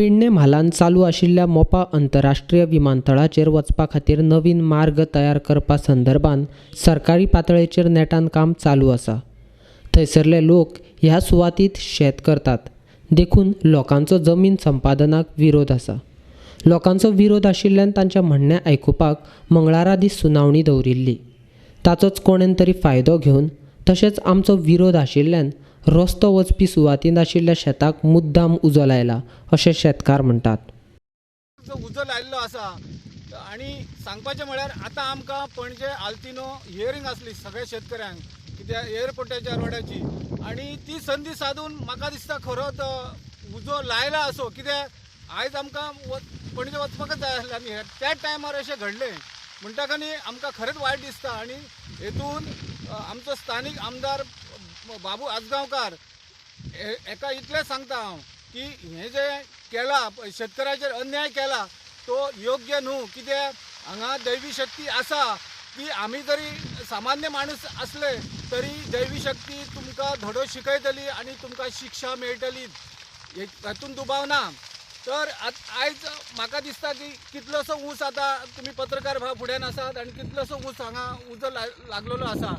पेडणे म्हालांत चालू आशिल्ल्या मोपा अंतरराष्ट्रीय विमानतळाचेर वचपा खातीर नवीन मार्ग तयार करपा संदर्भात सरकारी पातळेचेर नेटान काम चालू आसा. थंयसरले लोक ह्या सुवातीत शेत करतात, देखून लोकांचो जमीन संपादनाक विरोध आसा. लोकांचो विरोध आशिल्ल्यान तांच्या म्हणणें आयकुपाक मंगळारा दीस सुनावणी दवरिल्ली. ताचोच कोणेन तरी फायदो घेवन तशेंच आमचो विरोध आशिल्ल्यान रस्तो वचपी सुवातींत आशिल्ल्या शेताक मुद्दाम उजो लायला अशें शेतकार म्हणटात. जो उजो लायिल्लो आसा आनी सांगपाचें म्हळ्यार आतां आमकां पणजे आल्तिनो हियरींग आसली सगळ्या शेतकऱ्यांक कित्याक एअरपोर्टाच्या रोडाची, आनी ती संदी सादून म्हाका दिसता खरोच उजो लायला असो, कित्याक आयज आमकां पणजे वचपाकच जाय आसलें आनी त्या टायमार अशें घडलें म्हणटकच न्ही आमकां खरेंच वायट दिसता. आनी हेतून आमचो स्थानीक आमदार बाबू आजगांवकार हेका इतलें सांगता हांव की हें जें केलां शेतकऱ्याचेर अन्याय केला तो योग्य न्हू, कित्याक हांगा दैवी शक्ती आसा ती आमी जरी सामान्य माणूस आसले तरी दैवी शक्ती तुमकां धडो शिकयतली आनी तुमकां शिक्षा मेळटली, हातून दुबाव ना. तर आयज म्हाका दिसता की कितलोसो ऊस आतां तुमी पत्रकार भाव फुड्यान आसात आनी कितलोसो ऊस हांगा उजो लागलेलो आसा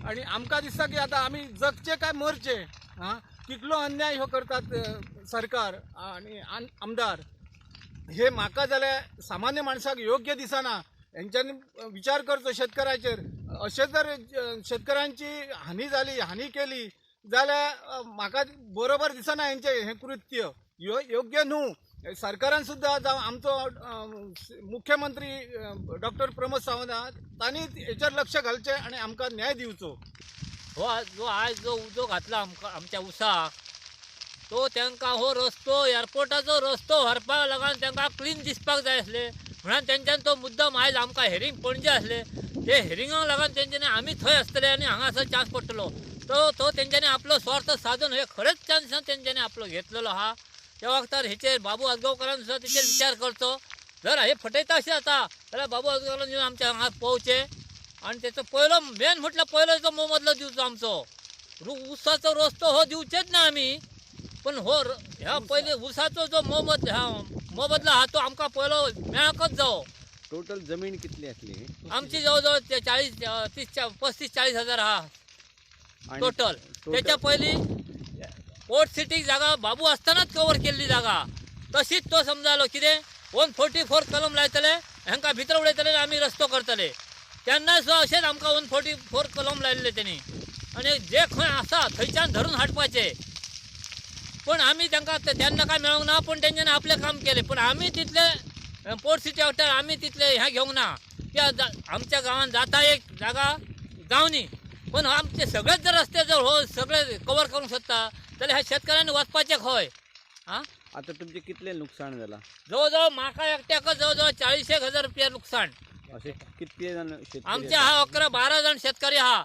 आनी आमकां दिसता की आतां आमी जगचें काय मरचें. आं, कितलो अन्याय हो करतात सरकार आनी आमदार, हे म्हाका जाल्यार सामान्य माणसाक योग्य दिसना. हेंच्यांनी विचार करचो शेतकऱ्याचेर. अशें जर शेतकऱ्यांची हानी जाली, हानी केली जाल्यार म्हाका बरोबर दिसना हेंचें हें कृत्य योग्य न्हू. सरकारान सुद्दां जावं आमचो मुख्यमंत्री डॉक्टर प्रमोद सावंत तांणी हेचेर लक्ष घालचें आनी आमकां न्याय दिवचो. हो जो आयज जो उजो घातला आमकां आमच्या उसाक, तो तांकां हो रस्तो एअरपोर्टाचो रस्तो व्हरपाक लागून तांकां क्लीन दिसपाक जाय आसलें म्हणून तेंच्यान तो मुद्दम आयज आमकां हेरींग पणजे आसलें, ते हेरिंगाक लागून तेंच्यांनी आमी थंय आसतले आनी हांगासर चान्स पडटलो, तो तेंच्यांनी आपलो स्वार्थ साधून हे खरेंच चान्स तेंच्यांनी आपलो घेतलेलो आहा. त्या वखतार हेचेर बाबू आजगांवकारान सुद्दां तेचेर विचार करचो. जर हे फटयता अशें जाता जाल्यार बाबू आजगांवकारान येवन आमच्या हांगा पळोवचें आनी तेचो पयलो मेन म्हटल्यार पयलो जो मोबदलो दिवचो आमचो उसाचो रस्तो हो दिवचेच ना आमी, पण हो ह्या पयलीं उसाचो जो मोबदलो आहा तो आमकां पयलो मेळकच जावो. टोटल जमीन कितली आसली आमची? जवळ जवळ 40 30 35 40 हजार आहा टोटल. त्याच्या पयलीं पोर्ट सिटीक जागा बाबू आसतनाच कवर केल्ली जागा, तशीच तो समजालो कितें 144 कलम लायतले हांकां भितर उडयतले आनी आमी रस्तो करतले. तेन्ना सुद्दां अशेंच आमकां 144 कलम लायिल्ले तेणी आनी जे खंय आसा थंयच्यान धरून हाडपाचे, पूण आमी तांकां तेन्ना काय मेळोंक ना, पूण तेंच्यांनी आपलें काम केलें. पूण आमी तितले पोर्ट सिटी वाठार आमी तितले हें घेवंक ना की आमच्या गांवांत जाता एक जागा जावनी, पूण आमचे सगळेच जर रस्ते जर हो सगळे कवर करूंक सोदता जाल्यार ह्या शेतकऱ्यांनी वचपाचें खंय. आं, आतां तुमचें कितलें नुकसाण जालां? जवळ जवळ म्हाका एकट्याकच जवळ जवळ 40 एक हजार रुपया नुकसाण. अशें कितले जाण शेतकरी? आमचे आहा 11-12 जाण शेतकरी आहा.